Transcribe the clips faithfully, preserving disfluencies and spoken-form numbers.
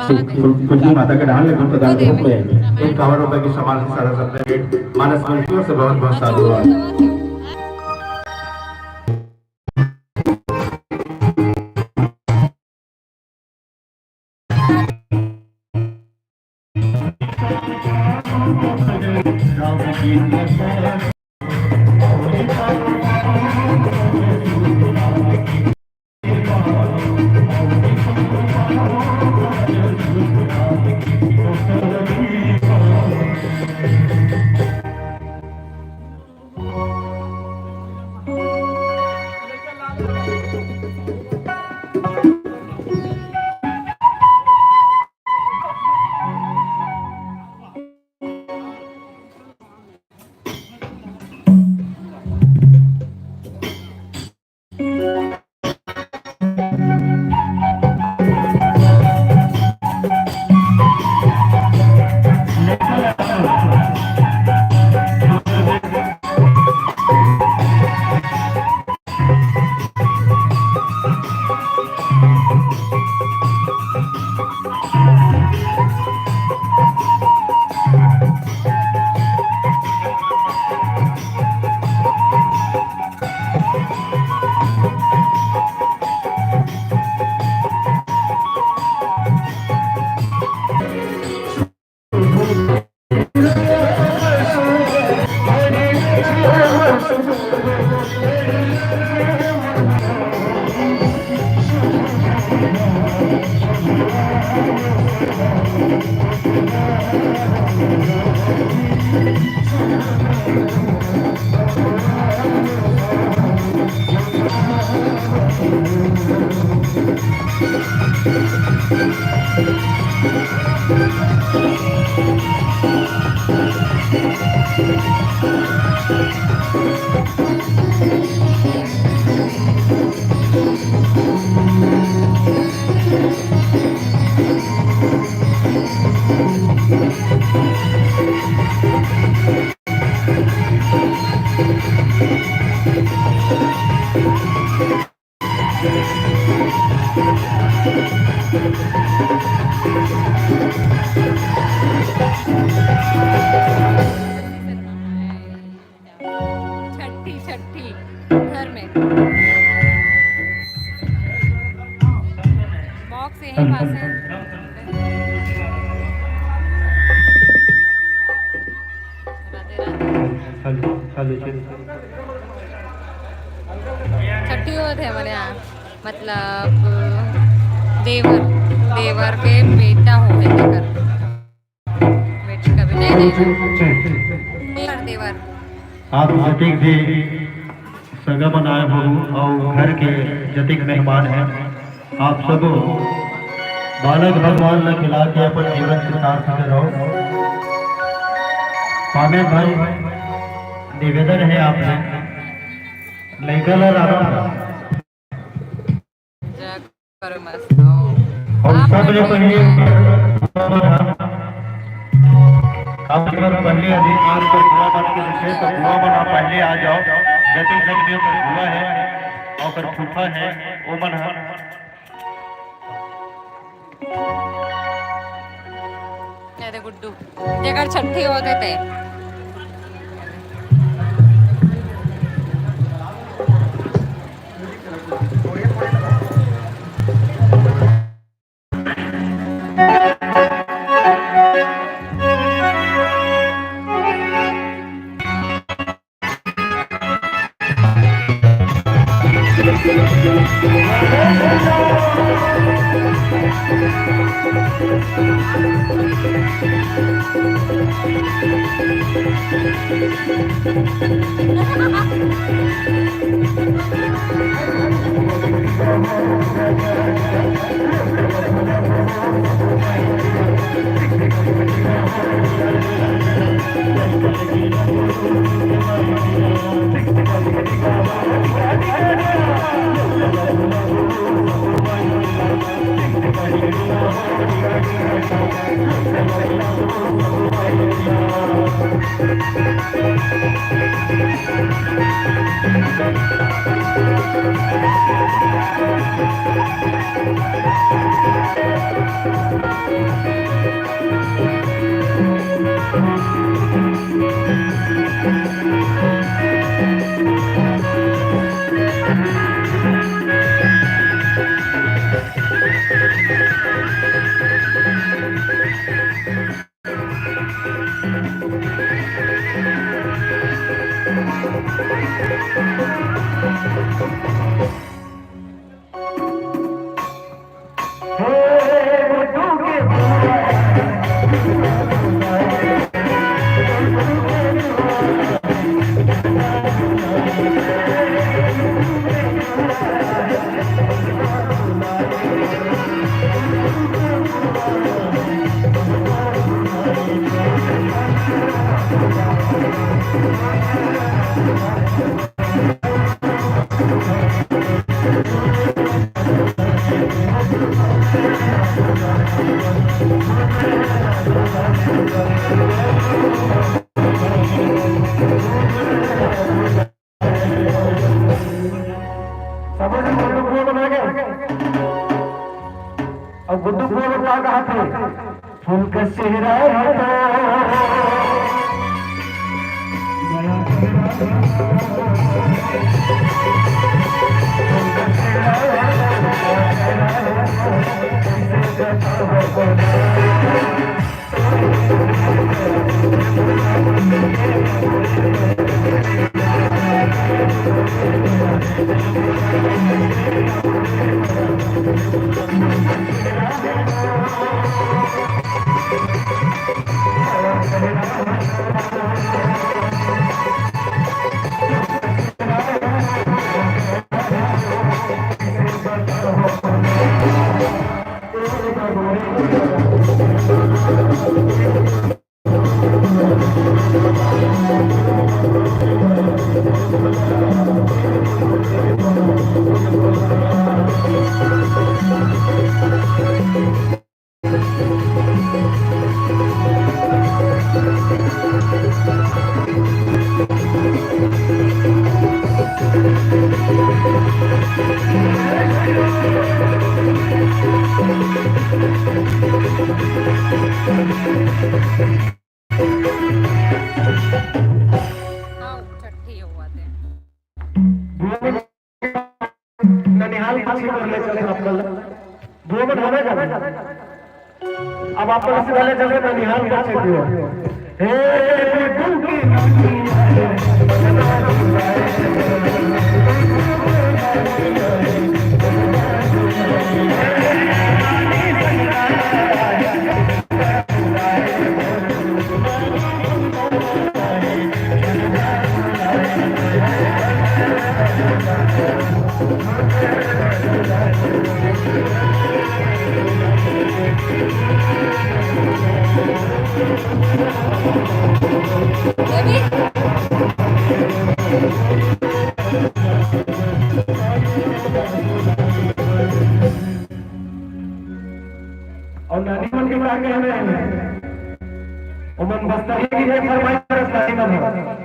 कुंती माता के डाहन ले धन प्रदान के रूप में एक कांवर रुपए के सम्मान से सारा सत्तर मानस मंत्रियों से बहुत बहुत साधुवाद। छठी, छठी, घर में। बॉक्स यहीं पास है। राधे, राधे। छठी होत हे हमारे यहाँ, मतलब देवर, देवर के बेटा होवे तेकर। बेटी का भी नहीं, नहीं, नहीं। देवर, देवर। आप जतिक भी सगा बनाए हो और घर के जतिक मेहमान हैं, आप सब बालक भगवान ला खिला के अपन जीवन के सार्थक करो। पामे भाई, निवेदन है आपसे, लइका ला राधा जय करो मस्त। और आप सबले पहले आप एक बार पहले अधिकार को पूरा बात के विषय तो पूरा बना, पहले आ जाओ। जैसे जब भी ओकर हुआ है, ओकर फूफा है, वो मन है। ये दे गुड्डू, जेकर छठी होत हे ते। समझ में गुड्डू बुआ बना गए। अब गुड्डू बुआ का कहा थे, फूल का चेहरा है तो ननिहाल पाछे कर ले चले आप लोग। दो मिनट होने का। अब आप लोग सीधा ले चले ननिहाल पाछे की ओर। हे गुड्डू की अउ नानी मन के का कहना हे? ओमन बस तही के फरमाइश करत नानी मन हे।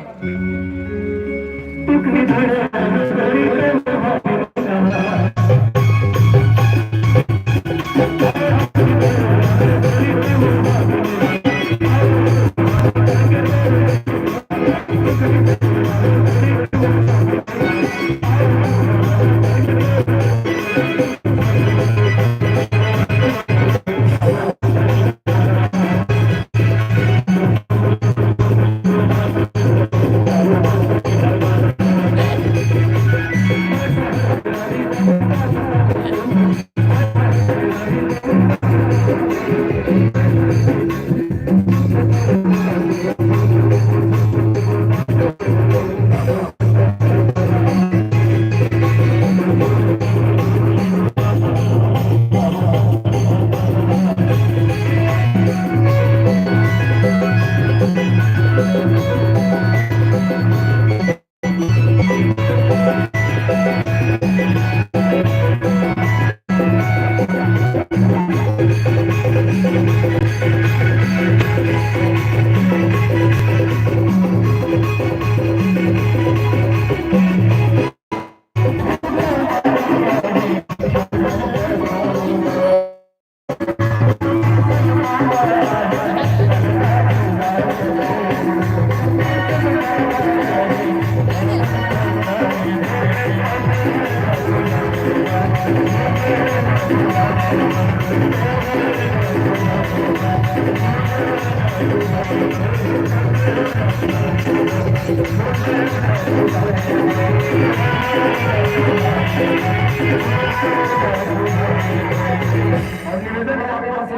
और निवेदन है आपके पास,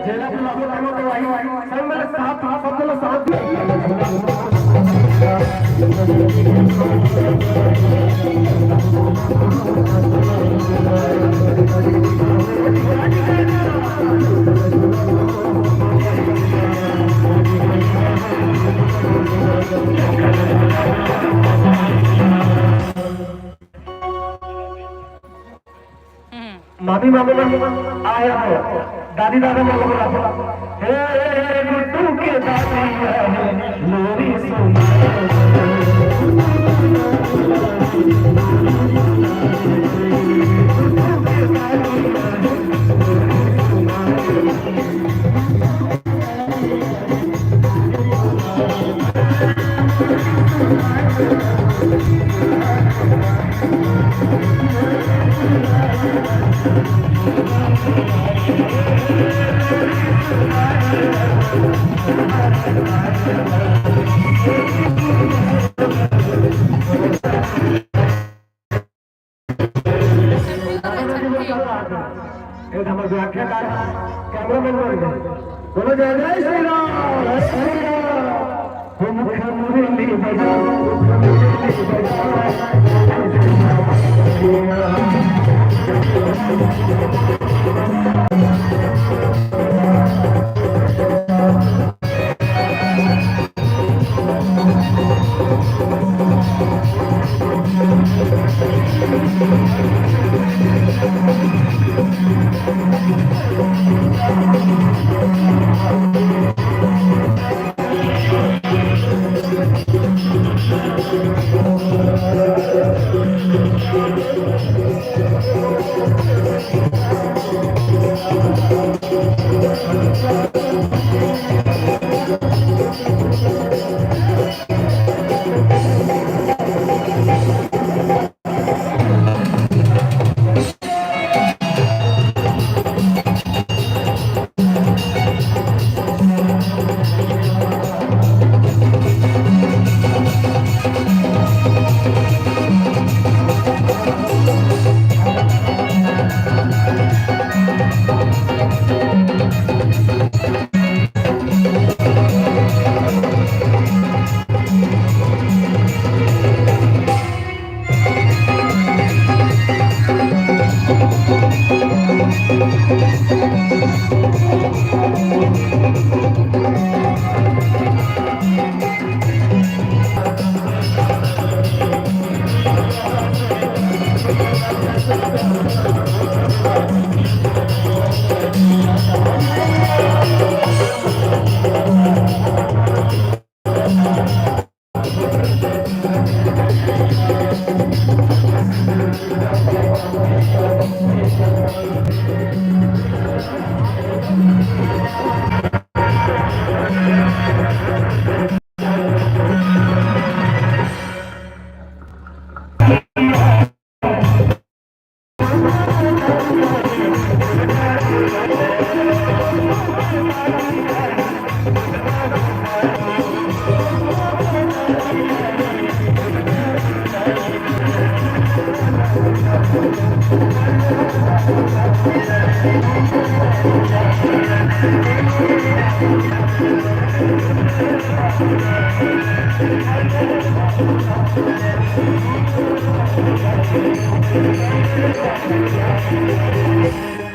जेला बुलाओ, बुलाओ तो आई, आई। सब मेरे साथ, सब मेरे साथ। हम्म। मामी मामू मन आए हो, दादी दादा मन बोला, हे, हे, हे, गुड्डू के दादी है, मेरी सोना। ये तो हमारे व्याख्याकार, कैमरामैन बन गए। बोलो, जय जय श्री राम, जय श्री राम। हो मुखमुरली बजाओ, मुखमुरली बजाओ।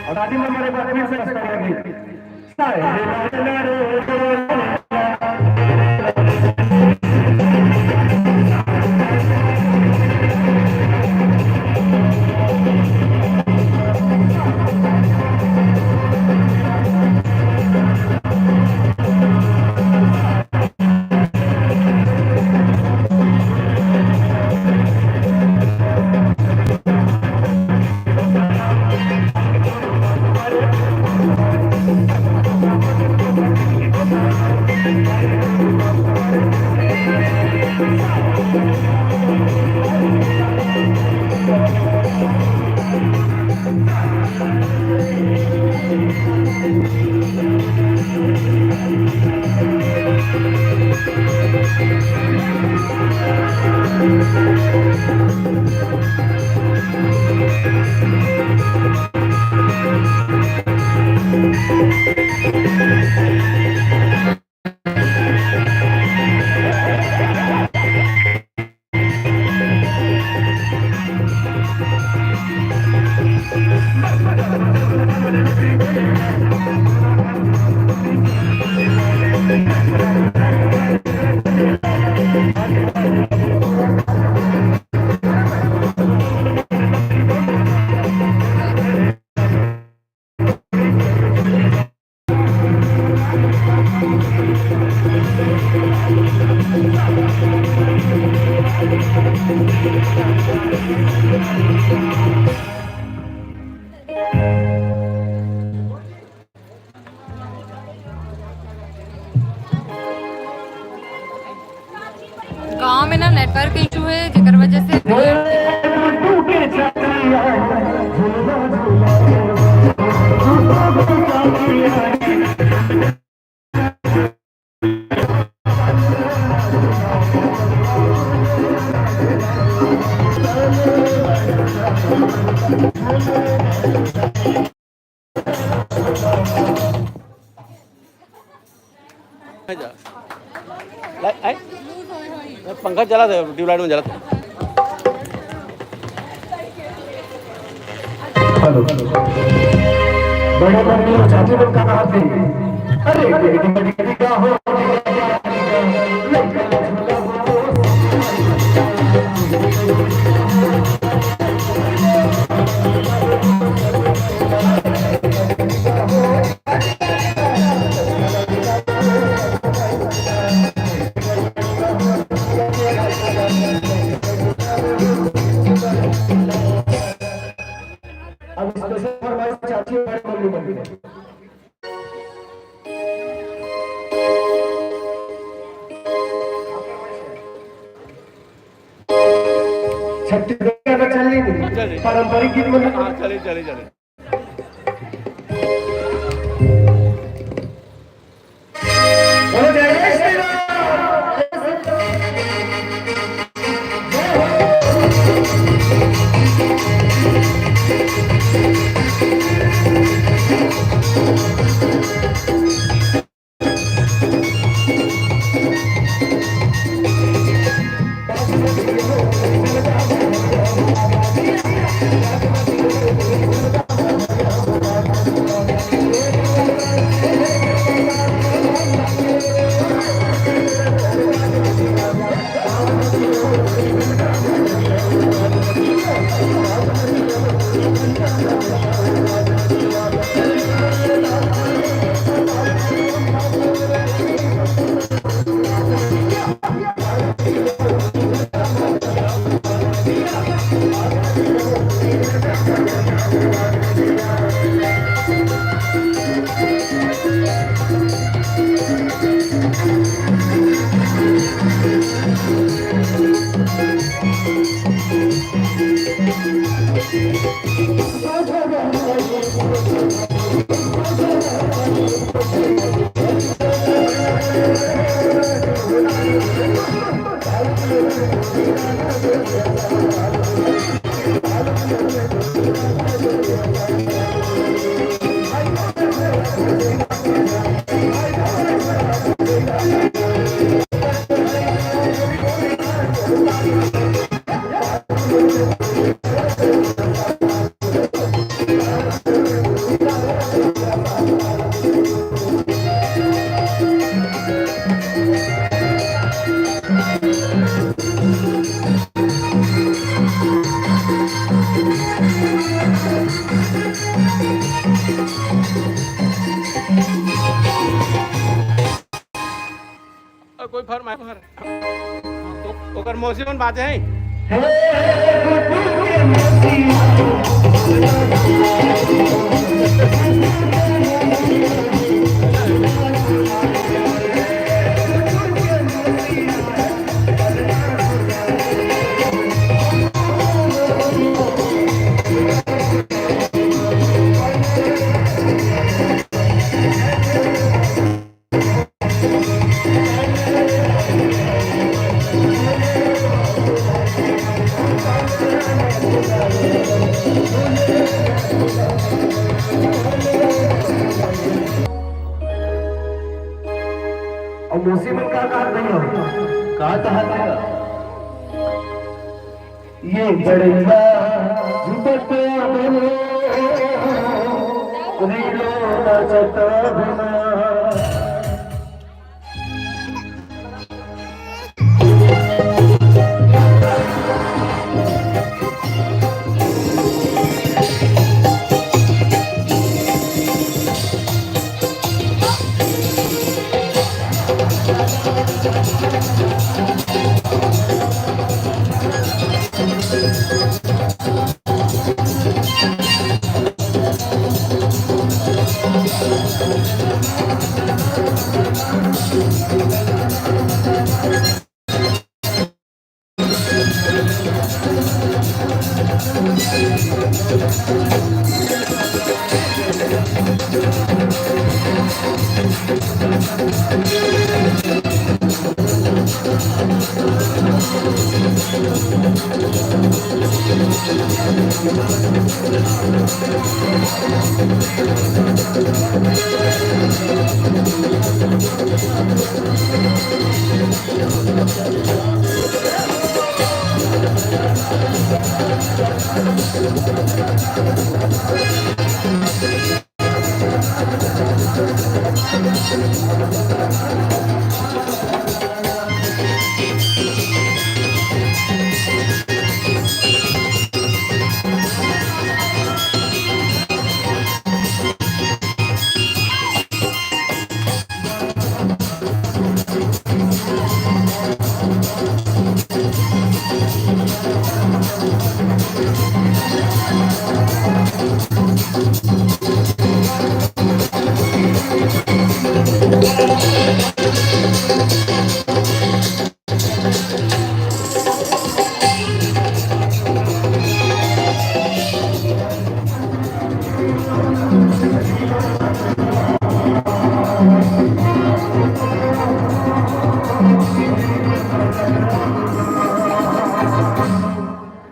और दादी मन मेरे को अपने से रिस्पेक्ट करनी। गांव में ना नेटवर्क इशू है, जेकर वजह से जा। लाइ-, आइ? पंखा चला दे, ट्यूबलाइट में जला दे। हेलो। बड़े बड़े चाची लोग का बात है। अरे, गिरी गिरी गिरी का हो। अब स्पेशल फरमाइश चाची बड़ी मम्मी बन गई। छत्तीसगढ़ का चल रही थी, चल रही। पारंपरिक गीत मतलब हाँ, चले, चले, चले। और कोई फरमाइश हमारे? ओ-, ओकर मौसी मन बाजे हैं। का, का नहीं हो? का चाहत है? ये जड़ैया झुपट बोले, रीलो नाचत होना।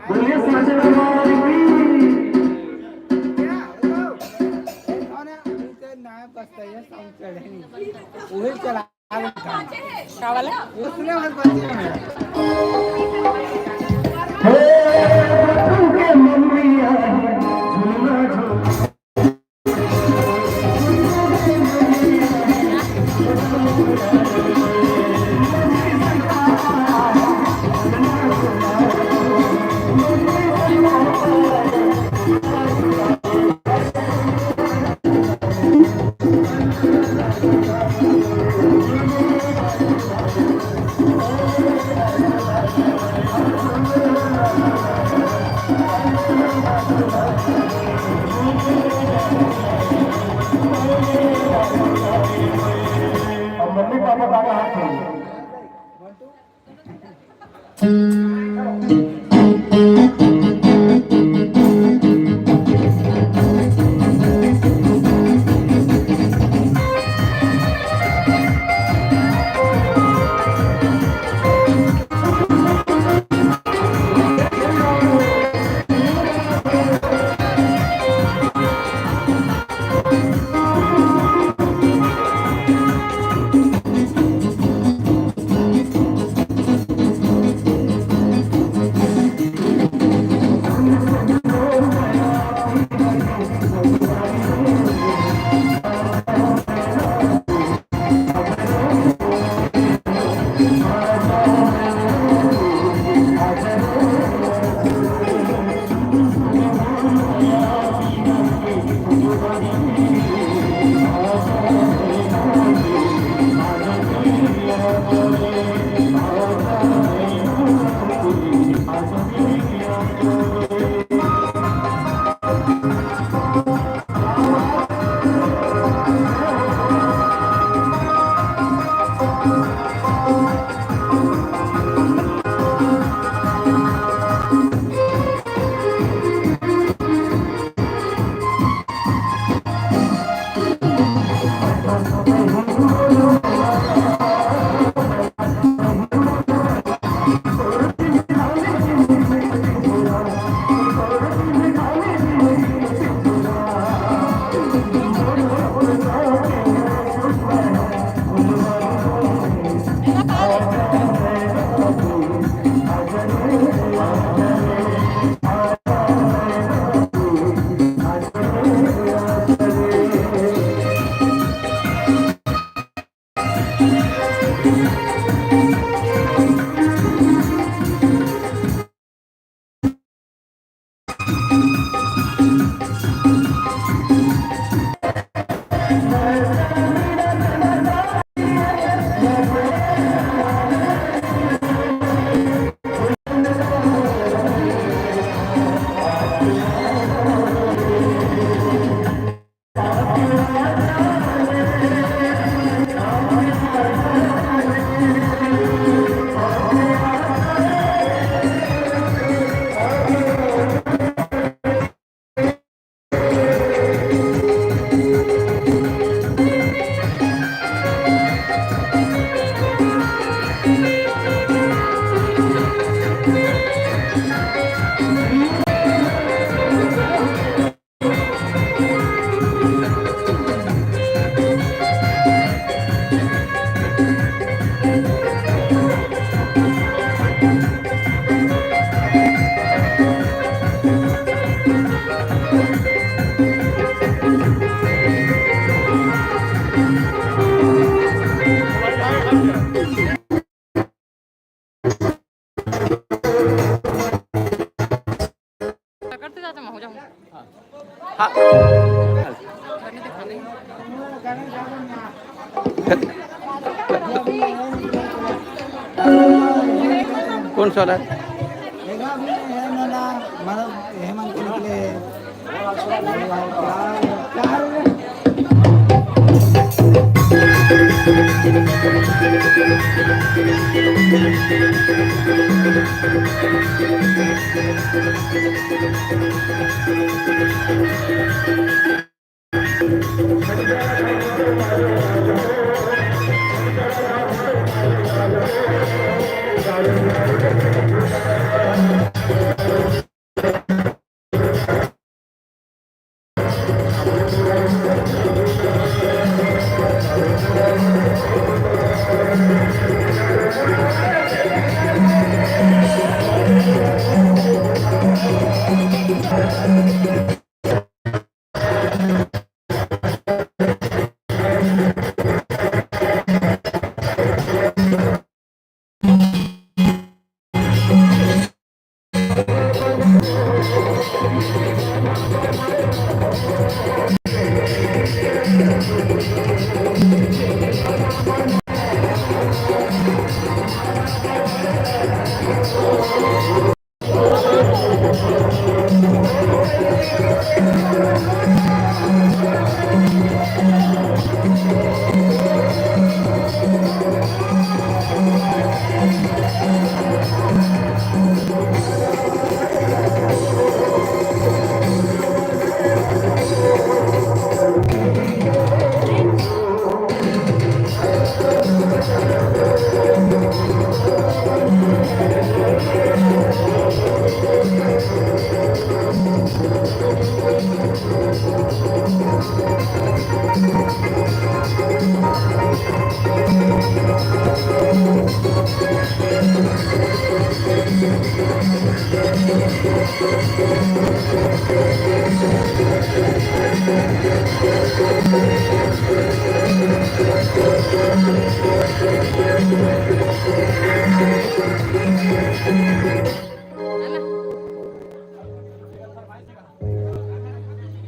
बोलिए साचे दरबार की। कौन है? अभी तो नया बजता है, साउंड चढ़े नहीं। वही चला। का वाला? अब मम्मी पापा का हाथ में। हाँ। कौन सा वाला है?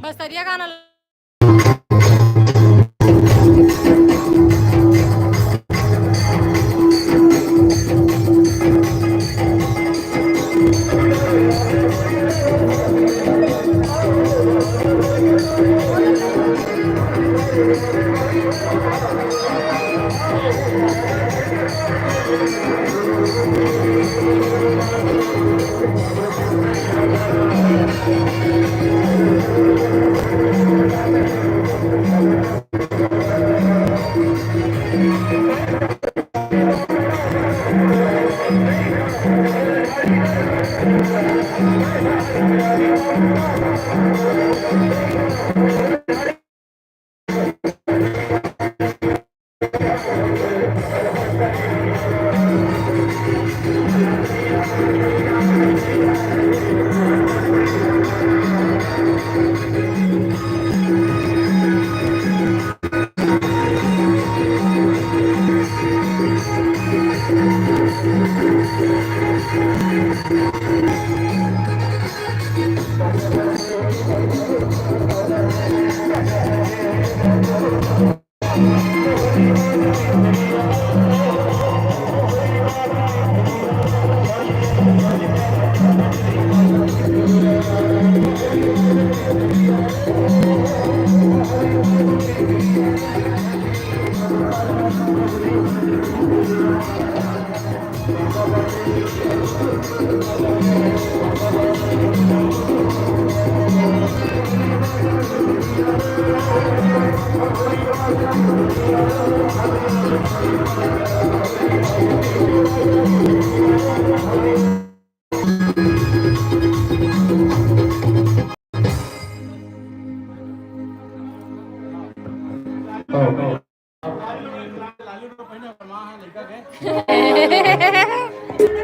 बस तरिया गाना।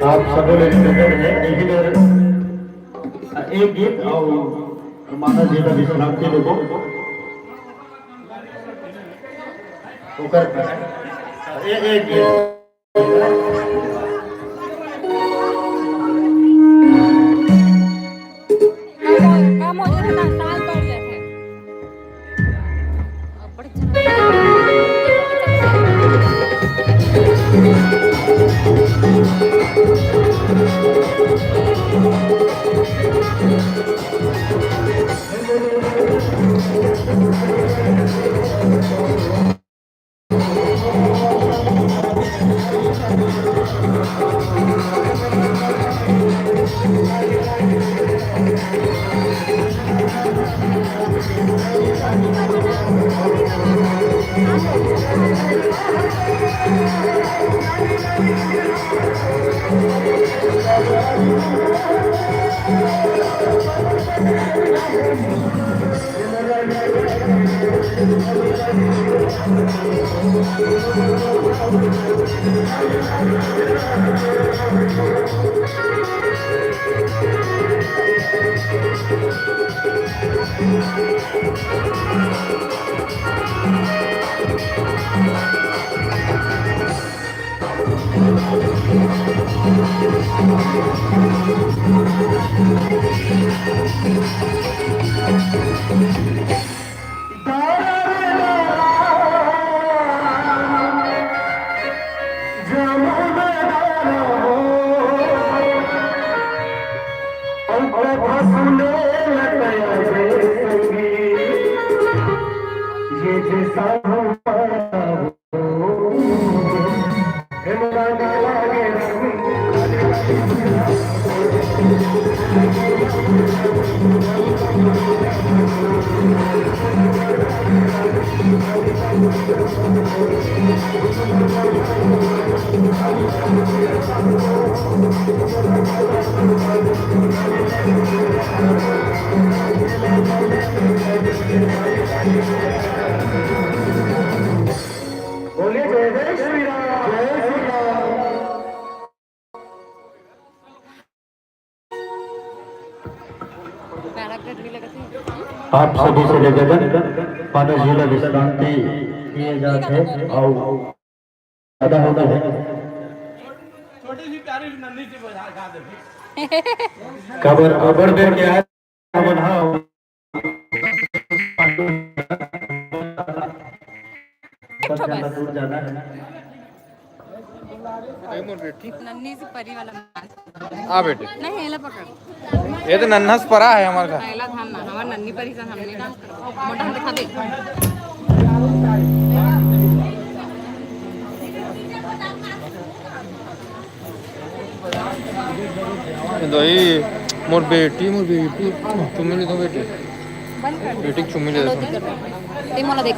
आप सबो ले सकते हैं, लेकिन अगर एक गीत और माता जी का विश्राम के लोगों ओकर एक, एक गीत। साल बढ़ जाथे। अब्बड़ झन आप सभी से निवेदन, मानो जिला विश्रांति किए जात है और ज्यादा होता है। छोटी सी प्यारी सी नन्ही सी बजा गा दे। काबर अब्बड़ बेर के आए हमन हा। एक ठो बस। दूर जाना है। ए मोर बेटी। नन्ही सी परी वाला। आ बेटी। नहीं, एला पकड़। ये तो नन्हा से परा है हमारे घर। एला धान ना, हमार नन्ही परी से हमने का मोटा हम दिखा दे। ये दो ही मोर बेटी, मोर बेटी, तुम मिली दो बेटी। बंद कर। बेटी की चुम्मी ले दो। ते मोला देख।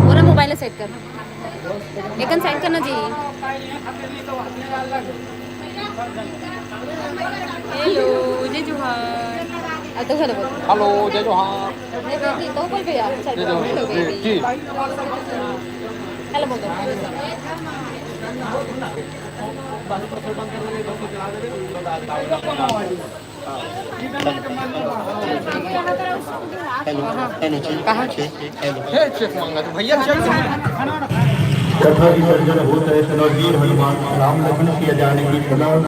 पूरा मोबाइल सेट कर। एकन साइन करना जी। हेलो, जय जोहार। आ, तो हेलो बोल। हेलो, जय जोहार। नहीं, बेटी, तो बोल भैया। चल, जय जोहार। हेलो, बेटी। हेलो बोल दो। कहाँ? कहाँ? हे चेक मांगा तो भैया चेक। कथा विसर्जन होत हे, तब वीर हनुमान राम लखन सिया जाने की कला